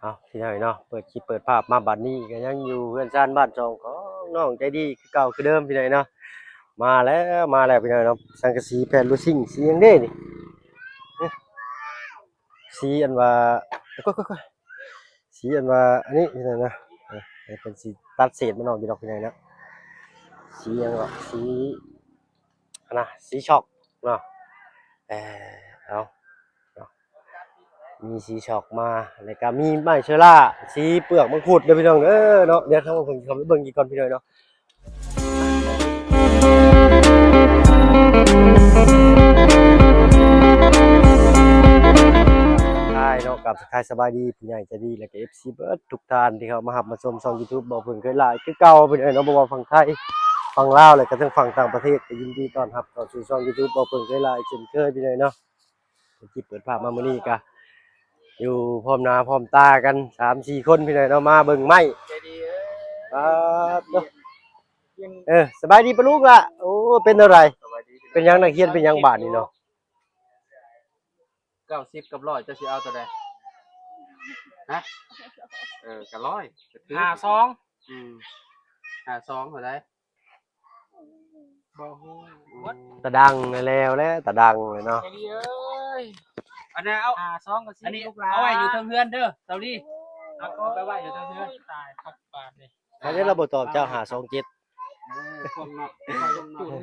ເອົາ ພີ່ນ້ອງເນາະ ເປີດຄລິບເປີດພາບມາບັດນີ້ ກໍຍັງຢູ່ເຮືອນຊານບ້ານຊ່ອງຂອງນ້ອງໃຈດີຄືເກົ່າຄືເດີມ ພີ່ນ້ອງເນາະ. ມາແລ້ວ ມາແລ້ວ ພີ່ນ້ອງເນາະ. ສັງກະສີແຜ່ນລູຊິງ ສີຫຍັງເດ້ນີ້? ເອີ ສີອັນວ່າ ໂອ້ຍ ໂອ້ຍ ໂອ້ຍ ສີອັນວ່າ ອັນນີ້ ພີ່ນ້ອງເນາະ. ເອີ ເພິ່ນຊິຕັດເສດມັນອອກຢູ່ດອກ ພີ່ນ້ອງເນາະ. ສີຫຍັງເກາະ ສີ ອັນນະ ສີຊອກເນາະ. ເອີ ເອົາ ເນາະ ມີສີຊອກມາ ແລ້ວກໍມີໄມ້ເຊີລາ ສີເປືອກມັງຄຸດເດີ ພີ່ນ້ອງເດີເນາະ. ດຽວທາງເບິ່ງ ເຂົ້າໄປເບິ່ງອີກກ່ອນ ພີ່ນ້ອງເນາະ. ທັກທາຍເນາະ ກັບທັກທາຍສະບາຍດີ ຜູ້ໃຫຍ່ໃຈດີ ແລ້ວກໍ ເອັຟຊີ ເບິດທຸກທ່ານທີ່ເຂົ້າມາຮັບມາຊົມຊ່ອງ YouTube ບໍ່ເພິ່ງເຄີຍຫຼາຍຄືເກົ່າ ພີ່ນ້ອງເນາະ. ບໍ່ວ່າຝັ່ງໄທ ຝັ່ງລາວ ແລ້ວກໍທັງຝັ່ງຕ່າງປະເທດ ກໍຍິນດີຕ້ອນຮັບເຂົ້າສູ່ຊ່ອງ YouTube ບໍ່ເພິ່ງເຄີຍຫຼາຍເຊັ່ນເຄີຍ ພີ່ນ້ອງເນາະ. ເປີດຄລິບເປີດພາບມາມື້ນີ້ກະຢູ່ພ້ອມໜ້າພ້ອມຕາກັນສາມສີ່ຄົນ ພີ່ນ້ອງເນາະ ມາເບິ່ງໄມ້. ໃຈດີເອີຍ ປາດໂທ້ ເອີ ສະບາຍດີປ້າລຸງລະ. ໂອ້ ເປັນແນວໃດ? ສະບາຍດີ. ເປັນຫຍັງ ນັກຮຽນເປັນຫຍັງບາດນີ້ເນາະ? ເກົ້າສິບກັບຮ້ອຍ ເຈົ້າຊິເອົາຕົວໃດ? ຮະ? ເອີ ກໍຮ້ອຍກໍຖືກ ຫ້າສອງ. ອືມ ຫ້າສອງເທົ່າໃດ? ບໍ່ຮູ້. ຕາດັງແລ້ວແຫຼະ ຕາດັງເລີຍເນາະ. ເອີຍ ອັນນັ້ນເອົາ ຫ້າສອງກໍສິບ ອັນນີ້ລູກຫຼານ ເອົາໄວ້ຢູ່ເທິງເຮືອນເດີ ສາວລີ. ເອົາ ເອົາໄປໄວ້ຢູ່ເທິງເຮືອນ. ໂອ້ຍ ຕາຍຄັກບາດນີ້. ອັນນີ້ລາວບໍ່ຕອບເຈົ້າ ຫ້າສອງເຈັດ. ເອີ ພວກເນາະ ພວກເນາະ.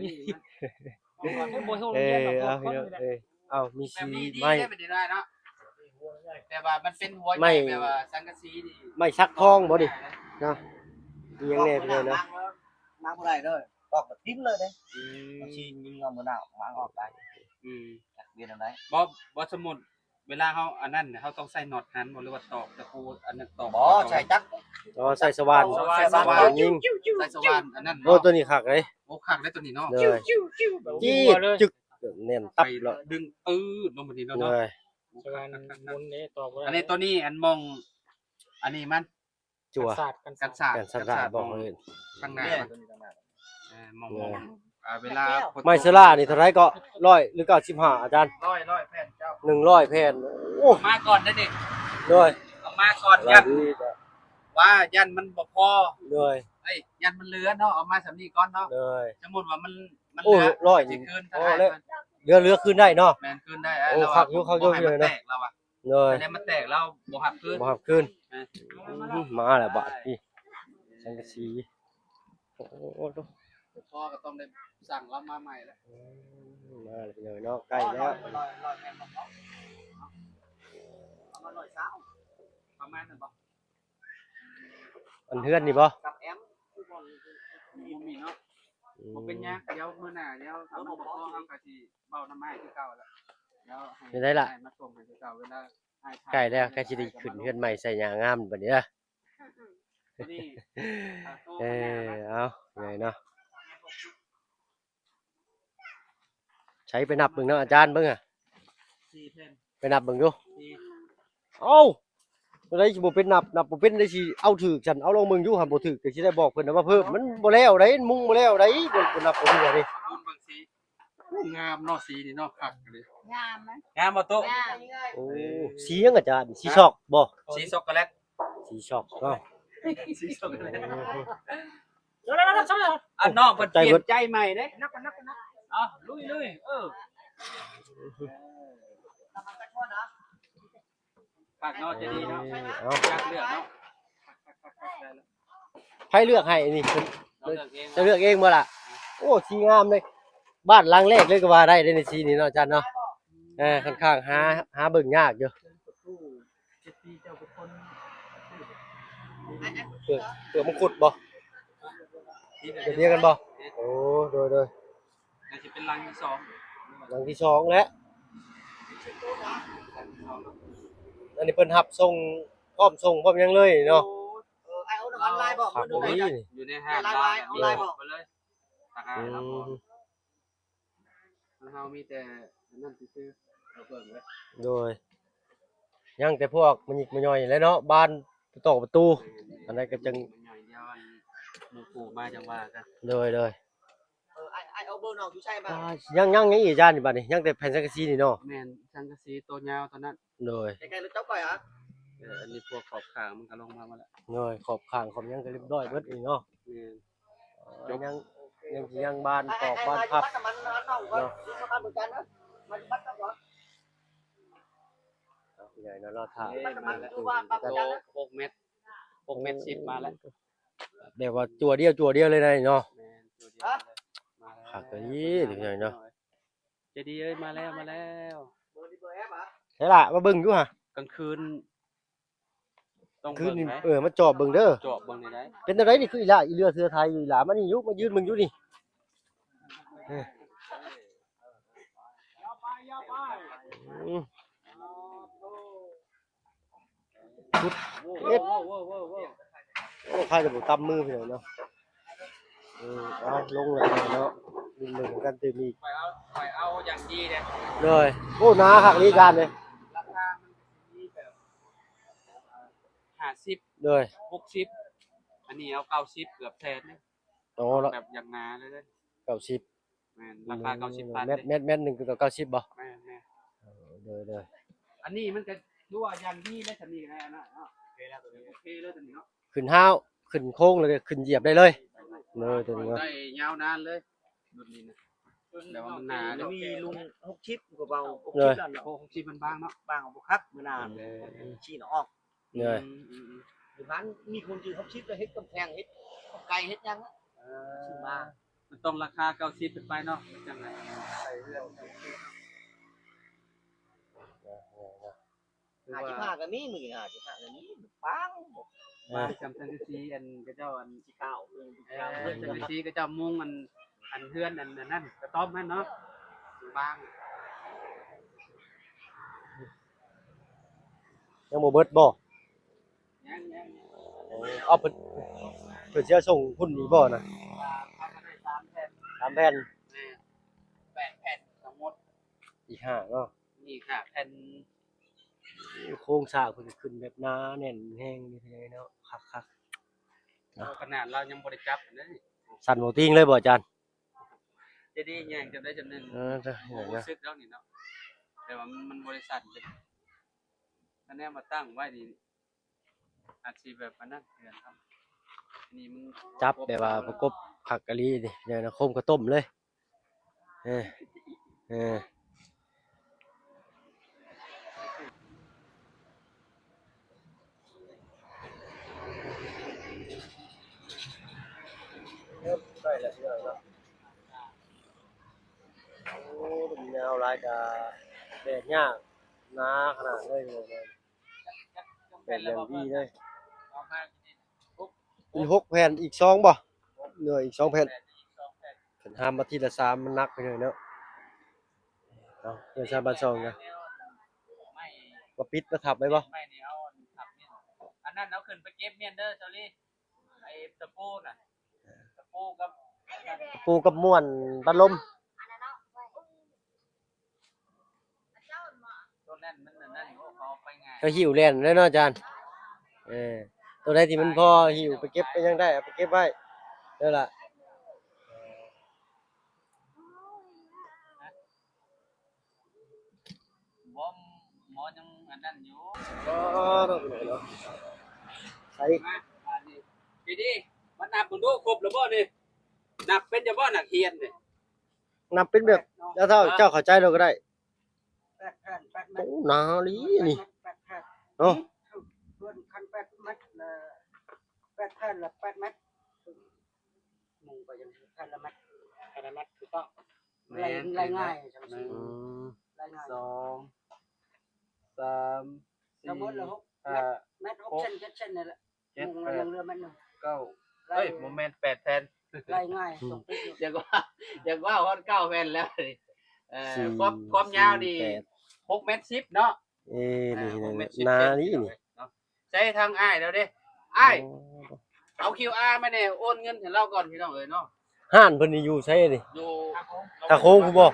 ເອີ ເອົາພີ່ນ້ອງເອີຍ ເອົາ ມີສີໄມ້ ແບບນີ້ໄດ້ເນາະ ແຕ່ວ່າມັນເປັນຫົວໃຫຍ່ ໄມ້ ແບບວ່າສັງກະສີນີ້ ໄມ້ສັກທອງບໍ່ນີ້ເນາະ? ມີຫຍັງແດ່ພີ່ນ້ອງເນາະ? ມາບໍ່ໄດ້ເດີ ຕອກແບບຖິ້ມເລີຍເດ້. ອືມ ມັນຊິຍິງເອົາມື້ໜ້າມາອອກໄດ້. ອືມ ຈັກເປັນແນວໃດ? ບໍ່ ບໍ່ ສົມມຸດ ເວລາເຮົາອັນນັ້ນ ເຮົາຕ້ອງໃສ່ນັອດຫັ້ນບໍ່ ຫຼືວ່າຕອກຕະປູອັນນັ້ນ ຕອກ ບໍ່ ຕອກ ໃສ່ຈັກ ອໍ ໃສ່ສະຫວ່ານ ໃສ່ສະຫວ່ານ ສະຫວ່ານຍິງ ໃສ່ສະຫວ່ານອັນນັ້ນ. ໂອ້ ເນາະ ໂຕນີ້ຄັກເດ້. ໂອ້ ຄັກເດ້ໂຕນີ້ເນາະ. ໂດຍ ຈິກ ແໜ້ນຕັບເນາະ ດຶງ ຕື້ດ ລົງມານີ້ເນາະ. ໂດຍ ສະຫວ່ານໝຸນເດ້ ຕອກບໍ່ໄດ້. ອັນນີ້ໂຕນີ້ ອັນມອງ ອັນນີ້ມັນ ຈົວ ກັນສາດ ກັນສາດ ກັນສາດບໍ່ເອີ້ນ ທາງໜ້າ ເອີ ມອງ ເອີ ມອງ ອ່າ ເວລາ ໄມ້ເຊີລານີ້ເທົ່າໃດເກາະ? ຮ້ອຍ ຫຼື ເກົ້າສິບຫ້າ ອາຈານ? ຮ້ອຍ ຮ້ອຍແຜ່ນເຈົ້າ ໜຶ່ງຮ້ອຍແຜ່ນ. ໂອ້ ເອົາມາກ່ອນເດ້ນີ້. ໂດຍ ເອົາມາກ່ອນ ຢ້ານ ວ່າຢ້ານມັນບໍ່ພໍ. ໂດຍ ເອີຍ ຢ້ານມັນເຫຼືອເນາະ ເອົາມາສ່ຳນີ້ກ່ອນເນາະ. ໂດຍ ສົມມຸດວ່າມັນ ມັນເຫຼືອ ໂອ້ ຮ້ອຍ ຊິຄືນ ໂອ້ ເຫຼືອ ເຫຼືອຄືນໄດ້ເນາະ. ແມ່ນ ຄືນໄດ້. ໂອ້ ຄັກຢູ່ ຄັກຢູ່ ບໍ່ໃຫ້ມັນແຕກລາວວ່າ. ໂດຍ ແຕ່ມັນແຕກແລ້ວບໍ່ຮັບຄືນ ບໍ່ຮັບຄືນ. ເອີ ມາແລ້ວບາດນີ້ ສັງກະສີ. ໂອ້ໂຕ ພໍກໍຕ້ອງໄດ້ສັ່ງລຳມາໃໝ່ແລ້ວ. ມາແລ້ວພີ່ນ້ອງເນາະ ໃກ້ແລ້ວ ປະມານນັ້ນບໍ່? ອັນເຮືອນນີ້ບໍ່? ກັບແອມ ບໍ່ມີເນາະ. ອືມ ບໍ່ເປັນຫຍັງ ດຽວມື້ໜ້າ ດຽວຖ້າມັນບໍ່ພໍ ເຮົາກໍຊິເວົ້ານຳອ້າຍຄືເກົ່າແຫຼະ. ດຽວໃຫ້ ເປັນໄດລະ ອ້າຍມາສົ່ງໃຫ້ຄືເກົ່າ ເວລາອ້າຍ ໃກ້ແລ້ວ ໃກ້ຊິໄດ້ຂຶ້ນເຮືອນໃໝ່ໃສ່ຫຍ້າງາມບັດນີ້ເດີ. ເອີ ເອົາ ໃຫຍ່ເນາະ. ໃສ ໄປນັບເບິ່ງເນາະ ອາຈານເບິ່ງ ສີ່ແຜ່ນ ໄປນັບເບິ່ງດູ. ເອົ້າ ໂຕໃດຊິບໍ່ເປັນ ນັບ ນັບບໍ່ເປັນ ໄດ້ຊິເອົາຖືກຊັ້ນ. ເອົາລອງເບິ່ງຢູ່ ຄັນບໍ່ຖືກກໍຊິໄດ້ບອກເພິ່ນນະວ່າເພີ່ມ. ມັນບໍ່ແລ້ວໃດ ມຸງບໍ່ແລ້ວໃດ ບໍ່ ບໍ່ນັບບໍ່ຖືກເດ. ງາມເນາະ ສີນີ້ເນາະ ຄັກເລີຍ. ງາມ ງາມບໍ່ໂຕ? ງາມ. ໂອ້ ເອີ ສີຫຍັງອາຈານ? ສີຊອກບໍ່? ສີຊັອກໂກແລັດ ສີຊອກເນາະ. ສີຊອກໂກແລັດ. ອັນນ້ອງເພິ່ນປ່ຽນໃຈໃໝ່ເດ້. ເອົາ ລຸຍໆ. ເອີ ຄັກເນາະ ໃຈດີເນາະ. ເອົາ ຈັກເລືອກເນາະ. ໃຜເລືອກໃຫ້ນີ້? ເຈົ້າເລືອກເອງ ເຈົ້າເລືອກເອງບໍ່ລະ? ໂອ້ ສີງາມເລີຍ ບ້ານຫຼັງແລກເລີຍກໍວ່າໄດ້ເດ້ ໃນສີນີ້ເນາະ ອາຈານເນາະ. ເອີ ຂ້ອນຂ້າງຫາ ຫາເບິ່ງຍາກຢູ່. ເປັນປະຕູ ເຈັດປີ ເຈົ້າເປັນຄົນ ເປັນ ເປັນມັງຄຸດບໍ່? ແບບດຽວກັນບໍ່? ໂອ້ ໂດຍໆ. ໜ້າຈະເປັນຫຼັງທີສອງ ຫຼັງທີສອງແຫຼະ. ອັນນີ້ເພິ່ນຮັບສົ່ງ ພ້ອມສົ່ງພ້ອມຫຍັງເລີຍເນາະ. ເອີ ອ້າຍເອົານຳອອນລາຍບໍ່? ຢູ່ໃນຮ້ານລາວ ອອນລາຍບໍ່? ໄປເລີຍ. ອືມ ເຮົາມີແຕ່ອັນນັ້ນຊື່ໆ ເອົາເບິ່ງເລີຍ. ໂດຍ ຍັງແຕ່ພວກມາຍິກມາຍ່ອຍແຫຼະເນາະ ບານຕອກປະຕູ ອັນໃດກໍຈັ່ງ ມາຍ່ອຍດຽວ ອັນໝູ່ຄູ່ມາຈັ່ງວ່າກັນ. ໂດຍໆ. ເອີ ອ້າຍ ອ້າຍເອົາເບິ່ງນ້ອງຢູ່ໃສມາ? ອ່າ ຍັງ ຍັງ ຍັງອີກ ອາຈານ ນີ້ບັດນີ້ ຍັງແຕ່ແຜ່ນສັງກະສີນີ້ເນາະ. ແມ່ນ ສັງກະສີໂຕຍາວໂຕນັ້ນ. ໂດຍ ໃກ້ໆລົດເຈົ້າຂ້ອຍຫະ. ເອີ ອັນນີ້ພວກຂອບຂ້າງມັນກໍລົງມາໝົດແລ້ວ. ໂດຍ ຂອບຂ້າງຂອບຫຍັງກໍຮຽບຮ້ອຍເບິດນີ້ເນາະ. ແມ່ນ. ເອີ ຈົບ. ຍັງ ຍັງຊິຍັງບານຕອກບານພັບເນາະ. ເອົາ ຜູ້ໃຫຍ່ນະ ລໍຖ້າ ເອີ ມາແລ້ວ ໂຕຫົກແມັດ ຫົກແມັດສິບມາແລ້ວ. ແບບວ່າຈັ່ວດຽວ ຈັ່ວດຽວເລີຍໄດ໋ເນາະ. ແມ່ນ ຈັ່ວດຽວເລີຍ ມາແລ້ວ. ຄັກອີ່ຫຼີ ພີ່ນ້ອງເນາະ. ໃຈດີເອີຍ ມາແລ້ວ ມາແລ້ວ. ໃສລະ ມາເບິ່ງຢູ່ຫະ. ກາງຄືນຕ້ອງເບິ່ງໄດ໋. ເອີ ມາຈອບເບິ່ງເດີ ຈອບເບິ່ງໄດ໋. ເປັນຈັ່ງໃດນີ້ ຄືອີ່ຫຼ້າ ອີເຫຼືອເສືອໄທຢູ່ ອີ່ຫຼ້າ ມານີ້ຢູ່ ມາຢືນເບິ່ງຢູ່ນີ້. ເອີ ອືມ. ສຸດເດັດ. ໂອ້ ໃຜຈະບໍ່ຕຳມືພີ່ນ້ອງເນາະ. ເອີ ເອົາລົງແລ້ວເນາະ ເບິ່ງນຳກັນຕື່ມອີກ. ຂ້ອຍເອົາ ຂ້ອຍເອົາຢ່າງດີເດ້. ໂດຍ. ໂອ້ ໜາຄັກອີ່ຈານເດ້. ລາຄາມັນຊິມີແບບຫ້າສິບ ໂດຍ ຫົກສິບ ອັນນີ້ເອົາເກົ້າສິບ ເກືອບແສນເດ້. ໂອ້ ແບບຢ່າງໜາເລີຍເດ້ ເກົ້າສິບ. ແມ່ນ ລາຄາເກົ້າສິບພັນເດ້. ແມັດ ແມັດໜຶ່ງກໍເກົ້າສິບບໍ່? ແມ່ນໆ. ເອີ ໂດຍໆ. ອັນນີ້ມັນກໍຖືວ່າຢ່າງດີແລ້ວ ສ່ຳນີ້ກໍໄດ້ນະເນາະ. ໂອເຄແລ້ວຕົວນີ້ ໂອເຄເລີຍຕົວນີ້ເນາະ. ຂຶ້ນຮາວ ຂຶ້ນໂຄງ ແລ້ວກໍຂຶ້ນຢຽບໄດ້ເລີຍ. ໂດຍ ຕົວນີ້ເນາະ ໄດ້ຍາວນານເລີຍ ລຸ້ນນີ້ນະ. ແຕ່ວ່າມັນໜາເນາະ ມີລຸ້ນຫົກສິບກໍເບົາ ຫົກສິບແລ້ວເນາະ. ຫົກສິບມັນບາງເນາະ ບາງບໍ່ຄັກ ມື້ໜ້າ ເອີ ຊີ້ນອອກ. ເອີ ອືມໆໆ ຢູ່ບ້ານມີຄົນຖືກຮັບສິດ ເຮັດກຳແພງ ເຮັດໄກ່ ເຮັດຫຍັງ ເອີ ຊື້ມາ. ມັນຕ້ອງລາຄາເກົ້າສິບຂຶ້ນໄປເນາະ ມັນຈັ່ງໄດ້ໃສ່ເຮືອນ. ຫ້າສິບຫ້າກໍມີ ມື້ນີ້ຫ້າສິບຫ້າກໍມີ ປາງ ປາງ. ຈຳສັງກະສີ ອັນເຂົາເຈົ້າ ອັນ ເອີ ສັງກະສີເຂົາເຈົ້າມຸງ ອັນ ອັນເຮືອນ ອັນ ອັນນັ້ນ ກະຕ້ອມຫັ້ນເນາະ ບາງ. ຍັງບໍ່ເບິດບໍ່? ຍັງໆ. ເອົາ ເພິ່ນ ເພິ່ນຊິເອົາສົ່ງພຸ້ນອີກບໍ່ນະ? ສາມແຜ່ນ ສາມແຜ່ນ. ແມ່ນ ແປດແຜ່ນທັງໝົດ. ອີກຫ້າເນາະ ອີກຫ້າແຜ່ນ. ໂຄງສ້າງເພິ່ນຂຶ້ນແບບໜາແໜ້ນແຮງເດ້ເນາະ ຄັກໆ ເນາະ. ຂະໜາດລາວຍັງບໍ່ໄດ້ຈັບເດ້. ສັ່ນບໍ່ຕິງເລີຍບໍ່ອາຈານ? ຈະດີແຍງຈຳໄດ້ຈຳໜຶ່ງ ເອີ ຈະ ຮູ້ສຶກແລ້ວນີ້ເນາະ ແຕ່ວ່າມັນ ມັນບໍ່ໄດ້ສັ່ນເດ້. ຄັນແນວມາຕັ້ງໄວ້ນີ້ ອາດຊິແບບອັນນັ້ນເທື່ອນຳ ອັນນີ້ມັນຈັບແບບວ່າປະກົບຄັກອີ່ຫຼີນີ້ ແນວນະ ໂຄມກະຕົ້ມເລີຍ. ເອີ ເອີ ໄດ້ແລ້ວ ໂອ້ ຍາວຫຼາຍກະແບກຍາກ ໜາຂະໜາດເລີຍ. ແບບຢ່າງດີເລີຍ ເປັນຫົກແຜ່ນ ອີກສອງບໍ່? ເອີ ອີກສອງແຜ່ນ ຄັນຫາມມາທີລະສາມມັນໜັກໄປເລີຍເນາະ. ເອົາ ເຮືອນຊານບ້ານຊ່ອງນະ ມາປິດມາທັບໄວ້ບໍ່? ອັນນັ້ນເອົາຂຶ້ນໄປເກັບແມ່ນເດີ ຊາລີ. ໄອ້ຕະປູນະ ຕະປູກັບ ຕະປູກັບມ້ວນພັດລົມ. ຕົວນັ້ນມັນອັນນັ້ນ ໂອ້ ເຂົາເອົາໄປງ່າຍ ເຂົາຫິ້ວແລ່ນເລີຍເນາະອາຈານ. ເອີ ຕົວໃດທີ່ມັນພໍຫິ້ວໄປເກັບໄປຫຍັງໄດ້ ເອົາໄປເກັບໄວ້ເດີລະ. ບໍ່ ໝໍຍັງອັນນັ້ນຢູ່. ອໍ ເນາະ ເນາະ ໃສ່ ມາ ມານີ້ ດີໆ ມານັບເບິ່ງດູ ຄົບແລ້ວບໍ່ນີ້? ນັບເປັນຢູ່ບໍ່ ນັກຮຽນນີ້? ນັບເປັນແບບ ເຈົ້າ ເຈົ້າເຂົ້າໃຈໂລດກໍໄດ້. ແປດແຜ່ນ ແປດແມັດ. ໂອ້ ໜາອີ່ຫຼີນີ້ ແປດແຜ່ນ ເນາະ. ເພິ່ນຄັນແປດແມັດລະ ແປດແຜ່ນລະແປດແມັດ. ມຸງໄປຈັ່ງແຜ່ນລະແມັດ ແຜ່ນລະແມັດຖືກຕ້ອງ. ແມ່ນ ລາຍງ່າຍ. ແມ່ນ ລາຍງ່າຍ ສອງ ສາມ ສີ່ ຫ້າ ແມັດ ຫົກເຊັນ ເຈັດເຊັນນີ້ແຫຼະ. ເຈັດ ແປດ ເກົ້າ ເອີຍ ບໍ່ແມ່ນ ແປດແຜ່ນ ລາຍງ່າຍ. ອືມ ຢາກວ່າ ຢາກວ່າຮອດເກົ້າແຜ່ນແລ້ວ. ເອີ ຄວາມ ຄວາມຍາວນີ້ ຫົກແມັດສິບເນາະ. ເອີ ນີ້ ໜານີ້ ໃຊ້ທາງອ້າຍແລ້ວເດ້ ອ້າຍ. ໂອ້ ເອົາຄິວອາມາແດ່ ໂອນເງິນໃຫ້ລາວກ່ອນ ພີ່ນ້ອງເອີຍເນາະ. ຮ້ານເພິ່ນນີ້ຢູ່ໃສນີ້? ຢູ່ທ່າໂຂງພຸ້ນບໍ່?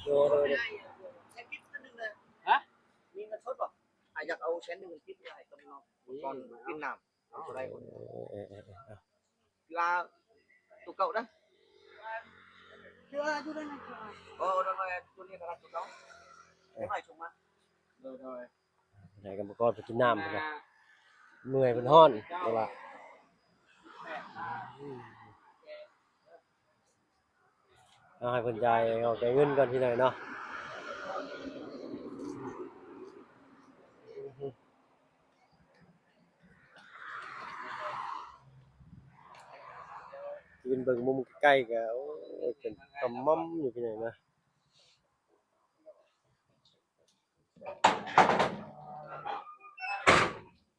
ໂດຍ ໂດຍ ໂດຍ. ຮະ? ມີເງິນສົດບໍ່? ອາ ຢາກເອົາແສນໜຶ່ງຕິດໄວ້ໃຫ້ກັບນ້ອງກ່ອນກິນນ້ຳ. ເອີ ເອີ ເອີ ເອີ ເອີ. ເວລາຕົວເກົ່ານະ ເວລາຢູ່ໃນນັ້ນ. ບໍ່ ໂດຍ ໂດຍ ຕົວນີ້ກໍຮັບຕົວເກົ່າ ເອີ ໃຫ້ສົ່ງມາ. ໂດຍ ໂດຍ. ໃຫ້ກຳມະກອນໄປກິນນ້ຳພຸ້ນນະ ເມື່ອຍເພິ່ນຮ້ອນ ເອົາລະ ເອົາໃຫ້ເພິ່ນຈ່າຍ ອອກຈ່າຍເງິນກ່ອນ ພີ່ນ້ອງເນາະ. ຢືນເບິ່ງມຸມໃກ້ໆ ກໍ ໂອ້ຍ ເປັນຂະໝໍ້າຢູ່ ພີ່ນ້ອງເນາະ.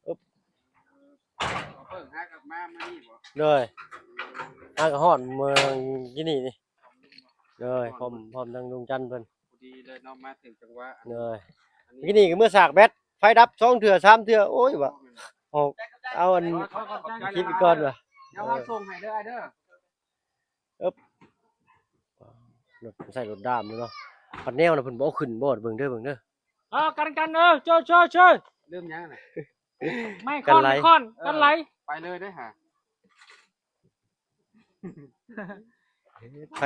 ອຶບ ເບິ່ງຫາກັບມາມື້ນີ້ບໍ່? ໂດຍ ຫາກໍຮອດມື້ກີ້ນີ້ນີ້. ໂດຍ ພ້ອມ ພ້ອມທັງລຸງຈັນເພິ່ນ ພໍດີເລີຍເນາະ ມາຖືກຈັງຫວະ. ໂດຍ ອັນນີ້ ມື້ກີ້ນີ້ກໍເມືອສາກແບັດ ໄຟດັບສອງເທື່ອສາມເທື່ອ ໂອ້ຍ ວ່າ ອອກ ເອົາອັນ ຂອບໃຈ ຄິດໄປກ່ອນວ່າ ດຽວເຮົາສົ່ງໃຫ້ເດີອ້າຍເດີ. ອຶບ ລົດ ໃສ່ລົດດາມເນາະ ພັດແນວນະ ເພິ່ນບໍ່ເອົາຂຶ້ນບໍ່ ເບິ່ງເດີ ເບິ່ງເດີ. ເອີ ກັນ ກັນ ເອີ ເຈີ ເຈີ ເຈີ ລືມຫຍັງນະ? ໄມ້ຄ້ອນ ໄມ້ຄ້ອນ ເອີ ກັນໄຫຼ ໄປເລີຍເດີຫາ. ໃຜ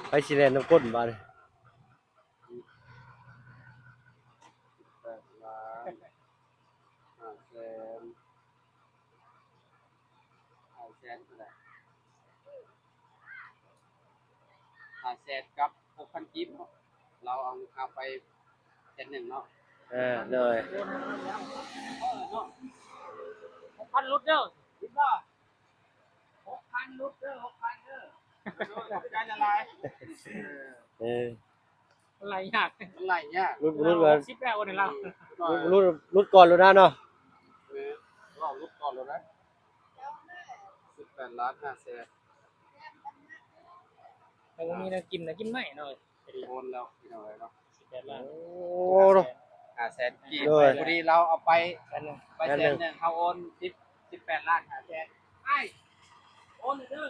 ໃຜຊິແລ່ນນຳກົ້ນບາດນີ້? ແປດລ້ານຫ້າແສນ ຫ້າແສນເທົ່າໃດ? ຫ້າແສນກັບຫົກພັນກີບເນາະ ລາວເອົາ ເອົາໄປແສນໜຶ່ງເນາະ. ເອີ ໂດຍ ເອີ ເນາະ ຫົກພັນຫຼຸດເດີ ເຫັນບໍ່? ຫົກພັນຫຼຸດເດີ ຫົກພັນເດີ ໂດຍ ຂອບໃຈຫຼາຍໆ. ເອີ ມັນໄລ່ຍາກ ມັນໄລ່ຍາກ ຫຼຸດ ຫຼຸດກ່ອນ ສິບແລ້ວນີ້ລາວ ຫຼຸດ ຫຼຸດກ່ອນໂລດນະເນາະ. ເອີ ເວົ້າຫຼຸດກ່ອນໂລດນະ ສິບແປດລ້ານຫ້າແສນ. ແຕ່ບໍ່ມີແນວກິນນະ ກິນໄມ້ເນາະ ໂອນແລ້ວພີ່ນ້ອງເອີຍເນາະ. ໂອ້ ຫ້າແສນກີບ ໂດຍ ພໍດີລາວເອົາໄປ ໄປແສນໜຶ່ງ ເຮົາໂອນສິບ ສິບແປດລ້ານຫ້າແສນ ອ້າຍ ໂອນເດີ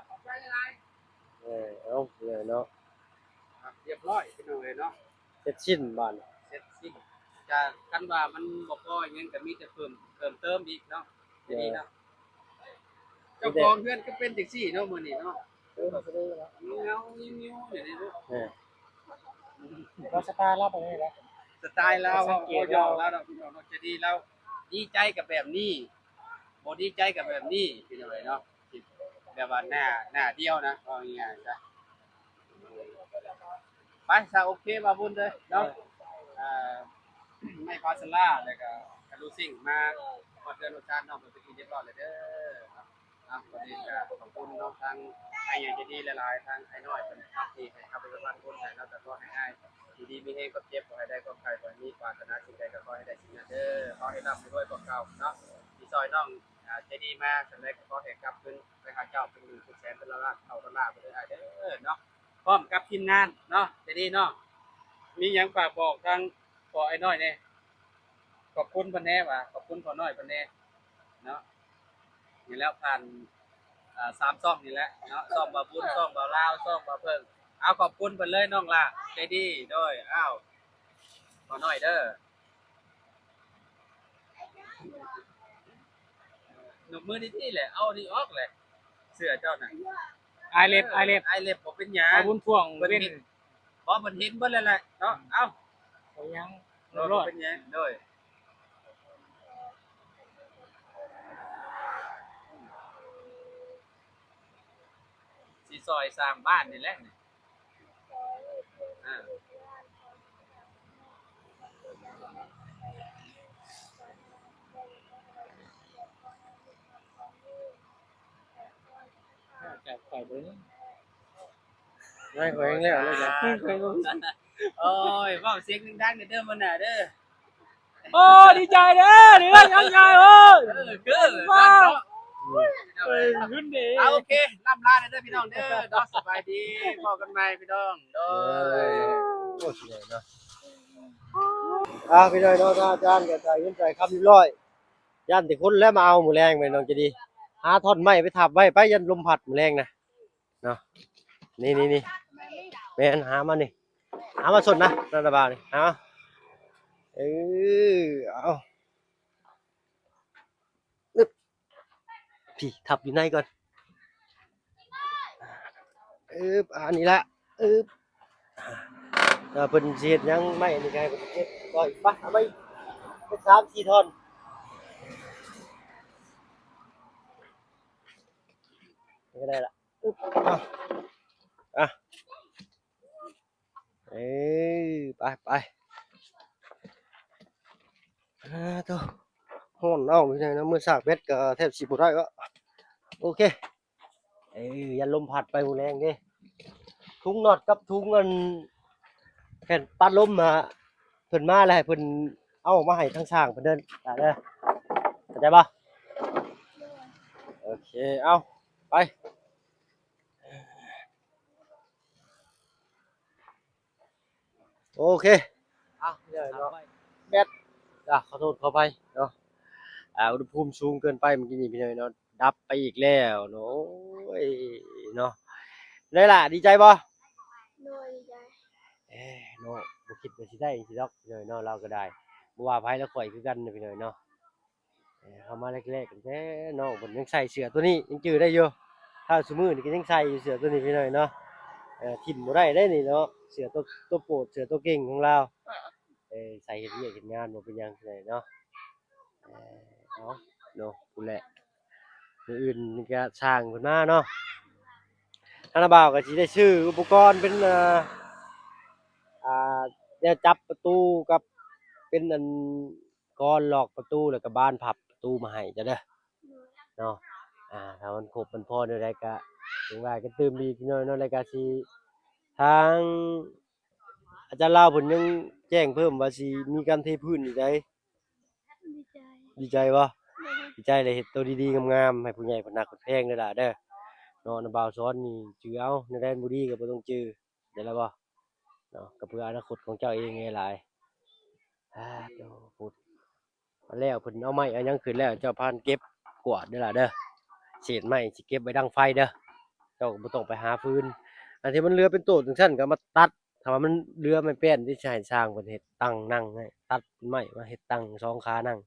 ຂອບໃຈຫຼາຍໆ. ເອີ ເອົາເລີຍເນາະ ຮຽບຮ້ອຍພີ່ນ້ອງເອີຍເນາະ ເສັດສິ້ນບາດນີ້ ເສັດສິ້ນ. ກະຄັນວ່າມັນບໍ່ພໍອີ່ຫຍັງ ກະມີແຕ່ເພີ່ມ ເພີ່ມເຕີມອີກເນາະ ເອີ ດີເນາະ. ເຈົ້າຂອງເຮືອນກໍເປັນຈັ່ງຊີ້ເນາະ ມື້ນີ້ເນາະ ເອີ ເງົາໆ ງິ້ວໆ ຢູ່ນີ້ເນາະ. ເອີ ວ່າສະໄຕລາວເປັນຈັ່ງໃດລະ? ສະໄຕລາວ ເຮົາບໍ່ຢອກລາວດອກ ພີ່ນ້ອງເນາະ ໃຈດີລາວ ດີໃຈກໍແບບນີ້ ບໍ່ດີໃຈກໍແບບນີ້ ພີ່ນ້ອງເອີຍເນາະ. ແບບວ່າໜ້າ ໜ້າດຽວນະ ເວົ້າງ່າຍໆຊະ. ໄປຊະ ໂອເຄ ບ່າວບຸນເດີເນາະ. ເອີ ໄມ້ພາສະລາ ແລ້ວກະກະລູຊິງ ມາຮອດເຮືອນຮອດຊານນ້ອງເພິ່ນເປັນທີ່ຮຽບຮ້ອຍແລ້ວເດີເນາະ. ອ່ະ ວັນນີ້ກະຂອບຄຸນເນາະ ທາງອ້າຍໃຫຍ່ໃຈດີຫຼາຍໆ ທາງອ້າຍນ້ອຍເພິ່ນເນາະ ທີ່ໃຫ້ເຮົາໄປສະພານບຸນໃຫ້ເນາະ. ກະຂໍໃຫ້ອ້າຍຢູ່ດີມີແຮງ ຄວາມເຈັບບໍ່ໃຫ້ໄດ້ ຄວາມໄຂ້ບໍ່ໃຫ້ມີ ປາດຖະໜາສິ່ງໃດກໍຂໍໃຫ້ໄດ້ສິ່ງນັ້ນເດີ. ຂໍໃຫ້ຮ່ຳໃຫ້ລວຍກວ່າເກົ່າເນາະ ທີ່ຊ່ອຍນ້ອງ ອ່າ ໃຈດີມາ ຈັ່ງໃດກໍຂໍໃຫ້ກັບຄືນໄປຫາເຈົ້າເປັນໝື່ນເປັນແສນ ເປັນລ້ານເທົ່າເທົ່າລ້າໄປເລີຍອ້າຍເດີເນາະ. ພ້ອມກັບທີມງານເນາະ ໃຈດີເນາະ ມີຫຍັງຝາກບອກທາງພໍ່ອ້າຍນ້ອຍແດ່? ຂອບຄຸນເພິ່ນແດ່ຫວາ ຂອບຄຸນພໍ່ນ້ອຍເພິ່ນແດ່ເນາະ. ນີ້ແຫຼະ ຜ່ານ ອ່າ ສາມຊ່ອງນີ້ແຫຼະເນາະ ຊ່ອງບ່າວບຸນ ຊ່ອງບ່າວລາວ ຊ່ອງບ່າວເພິ່ງ. ເອົາ ຂອບຄຸນເພິ່ນເລີຍນ້ອງຫຼ້າ ໃຈດີ. ໂດຍ ອ້າວ ພໍ່ນ້ອຍເດີ. ນົບມືດີໆແຫຼະ ເອົານີ້ອອກແຫຼະ ເສື້ອເຈົ້ານະ. ອາຍເລັບ ອາຍເລັບ ອາຍເລັບ ບໍ່ເປັນຫຍັງ ເອົາບຸນພວງເປັນ ເຫັນ ບໍ່ ເພິ່ນເຫັນເບິດແລ້ວແຫຼະເນາະ. ເອົ້າ ບໍ່ຫຍັງ ບໍ່ເປັນຫຍັງ ໂດຍ ຊິຊ່ອຍສ້າງບ້ານນີ້ແຫຼະ. ອ່າ ຈາກຂ້ອຍເບິ່ງ ໄດ້ຂ້ອຍແລ້ວເລີຍຈ້ະ ຂ້ອຍເບິ່ງ. ໂອ້ຍ ເວົ້າສຽງດັງໆແດ່ເດີມື້ໜ້າເດີ. ໂອ້ ດີໃຈເດີ ເດືອນຍັງໃຫຍ່ເອີຍ. ເອີ ຄື ວ້າວ ເອີຍ ເງິນເດ. ເອົາ ໂອເຄ ລ່ຳລາເດີພີ່ນ້ອງເດີເນາະ. ສະບາຍດີ ພໍ້ກັນໃໝ່ພີ່ນ້ອງ ໂດຍ. ໂອ້ ຊິໄດ້ເນາະ. ອ່າ ພີ່ນ້ອງເນາະ ອາຈານກໍຈ່າຍເງິນຈ່າຍຄຳຮຽບຮ້ອຍ ຢ້ານແຕ່ຄົນແລ້ວມາເອົາມື້ແລງ ແມ່ນນ້ອງໃຈດີ ຫາທ່ອນໄມ້ໄປທັບໄວ້ ໄປ ຢ້ານລົມພັດມື້ແລງນະ. ເນາະ ນີ້ໆ ແມ່ນ ຫາມານີ້ ຫາມາສົດນະ ລັດຖະບານນີ້ ຫາມາ. ເອີ ເອົາ ອຶບ ພີ້ ທັບຢູ່ໃນກ່ອນ. ອຶບ ອັນນີ້ລະ ອຶບ. ຖ້າເພິ່ນຊິເຮັດຫຍັງໄມ້ນີ້ ກໍໃຫ້ເພິ່ນເກັບກ່ອນ. ໄປ ເອົາໄປ ເປັນສາມສີ່ທ່ອນກໍໄດ້ລະ. ອຶບ ອ່ະ ອ່ະ ເອີ ໄປ ໄປ. ອ່າ ໂທ້ ຮ້ອນເອົາ ພີ່ນ້ອງເນາະ, ມື້ສາກແບັດກໍແທບຊິບໍ່ໄດ້ເນາະ. ໂອເຄ ເອີ ຢ້ານລົມພັດໄປມື້ແລງເດ້. ທຸງນັອດກັບທຸງອັນແຜ່ນປັດລົມ ອ່າ ເພິ່ນມາແລ້ວ ໃຫ້ເພິ່ນເອົາອອກມາໃຫ້ທາງຊ່າງເພິ່ນເດີ ເດີ ເຂົ້າໃຈບໍ່? ໂອເຄ ເອົາ ໄປ. ໂອເຄ ອ່ະ ເນາະ ແບັດ ອ່ະ ຂໍໂທດຂໍອະໄພເນາະ ອ່າ ອຸນຫະພູມສູງເກີນໄປເມື່ອກີ້ນີ້ ພີ່ນ້ອງເນາະ, ດັບໄປອີກແລ້ວເນາະ. ໂອ້ຍ ເນາະ ໄດ້ລະ ດີໃຈບໍ່? ໂດຍ ດີໃຈ. ເອີ ເນາະ ບໍ່ຄິດວ່າຊິໄດ້ຈັ່ງຊີ້ດອກ ພີ່ນ້ອງເນາະ, ລາວກໍໄດ້ ບໍ່ວ່າໃຜລະ ຂ້ອຍຄືກັນນະ ພີ່ນ້ອງເນາະ. ເອີ ເຂົ້າມາແລກໆ ຕັ້ງແຕ່ນ້ອງເພິ່ນຍັງໃສ່ເສື້ອຕົວນີ້ ຍັງຈື່ໄດ້ຢູ່. ຖ້າຊຸມື້ນີ້ກໍຍັງໃສ່ຢູ່ເສື້ອຕົວນີ້ ພີ່ນ້ອງເນາະ. ເອີ ຖິ້ມບໍ່ໄດ້ເດ້ນີ້ເນາະ, ເສື້ອຕົວ ຕົວໂປດ ເສື້ອຕົວເກັ່ງຂອງລາວ. ເອີ ໃສ່ເຮັດວຽກເຮັດງານບໍ່ເປັນຫຍັງເນາະ. ເອີ ເອົາເນາະ ພຸ້ນແຫຼະ ມື້ອື່ນນີ້ກໍຊ່າງເພິ່ນມາເນາະ. ທາງນ້າບ່າວກໍຊິໄດ້ຊື້ອຸປະກອນເປັນ ເອີ ອ່າ ແນວຈັບປະຕູກັບເປັນອັນ ກອນລອກປະຕູ ແລ້ວກໍບານພັບປະຕູມາໃຫ້ເຈົ້າເດີເນາະ. ອ່າ ຖ້າມັນຄົບມັນພໍແນວໃດກໍຈັ່ງວ່າກັນຕື່ມອີກໜ້ອຍເນາະ. ແລ້ວກໍຊິ ທາງອາຈານລາວເພິ່ນຍັງແຈ້ງເພີ່ມວ່າຊິມີການເທພື້ນອີກໃດ໋. ດີໃຈ ດີໃຈບໍ່? ໂດຍ ດີໃຈເລີຍ. ເຮັດໂຕດີໆ ງາມໆ ໃຫ້ຜູ້ໃຫຍ່ເພິ່ນຮັກເພິ່ນແພງເດີຫຼ້າເດີເນາະ. ນ້າບ່າວສອນນີ້ຈື່ເອົາ, ແນວໃດບໍ່ດີກໍບໍ່ຕ້ອງຈື່. ໄດ້ແລ້ວບໍ່ເນາະ? ກໍເພື່ອອະນາຄົດຂອງເຈົ້າເອງນີ້ຫຼາຍ. ອາ ໂອ້ ພຸ້ນ ແລ້ວເພິ່ນເອົາໄມ້ເອົາຫຍັງຂຶ້ນແລ້ວ ເຈົ້າພາກັນເກັບກວາດເດີຫຼ້າເດີ. ເສດໄມ້ຊິເກັບໄວ້ດັງໄຟເດີ, ເຈົ້າກໍບໍ່ຕ້ອງໄປຫາຟືນ. ອັນທີ່ມັນເຫຼືອເປັນໂຕຈັ່ງຊັ້ນກໍເອົາມາຕັດ, ຖ້າວ່າມັນເຫຼືອໄມ້ແປ້ນທີ່ຊິໃຫ້ຊ່າງເພິ່ນເຮັດຕັ່ງນັ່ງໃຫ້, ຕັດເປັນໄມ້ມາເຮັດຕັ່ງສອງຂານັ່ງ.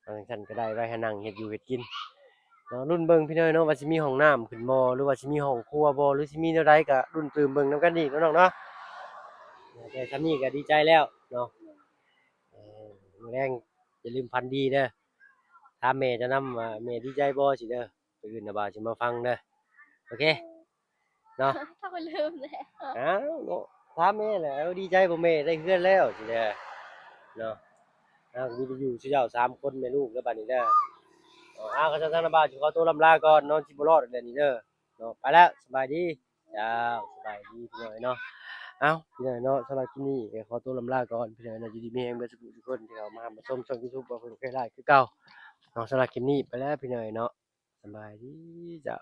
ເອົາຈັ່ງຊັ້ນກໍໄດ້ ໄວ້ໃຫ້ນັ່ງເຮັດຢູ່ເຮັດກິນເນາະ. ລຸ້ນເບິ່ງພີ່ນ້ອງເນາະ ວ່າຊິມີຫ້ອງນ້ຳຂຶ້ນບໍ່ ຫຼືວ່າຊິມີຫ້ອງຄົວບໍ່ ຫຼືຊິມີແນວໃດ ກໍລຸ້ນຕື່ມເບິ່ງນຳກັນອີກເນາະນ້ອງເນາະ. ແຕ່ສ່ຳນີ້ກໍດີໃຈແລ້ວເນາະ. ເອີ ມື້ແລງຢ່າລືມຝັນດີເດີ, ຖາມແມ່ເຈົ້ານຳວ່າແມ່ດີໃຈບໍ່ຊີ້ເດີ. ມື້ອື່ນນ້າບ່າວຊິມາຟັງເດີ. ໂອເຄ ເນາະ ເຂົາກໍລືມແລ້ວ. ອ້າວເນາະ ຖາມແມ່ແຫຼະ ເອີ ດີໃຈບໍ່ແມ່ໄດ້ເຮືອນແລ້ວຊີ້ແຫຼະເນາະ. ເຮົາກໍມີແຕ່ຢູ່ຊື່ເຈົ້າສາມຄົນແມ່ລູກເດີບາດນີ້ເດີ. ເອົາ ເອົາ ຄັນຊັ້ນທາງນ້າບ່າວຊິຂໍຕົວລຳລາກ່ອນເນາະ, ຊິບໍ່ລອດແລ້ວນີ້ເດີເນາະ. ໄປແລ້ວ ສະບາຍດີ. ເຈົ້າ ສະບາຍດີພີ່ນ້ອງເນາະ. ເອົາ ພີ່ນ້ອງເນາະ ສຳລັບຄລິບນີ້ກໍຂໍຕົວລຳລາກ່ອນພີ່ນ້ອງເນາະ. ຢູ່ດີມີແຮງເບິດສູ່ຜູ້ທຸກຄົນທີ່ເຂົ້າມາຮັບມາຊົມຊ່ອງຢູທູບ ບໍ່ເພິ່ນໄຄລາຍຄືເກົ່າເນາະ. ສຳລັບຄລິບນີ້ໄປແລ້ວພີ່ນ້ອງເນາະ. ສະບາຍດີເຈົ້າ.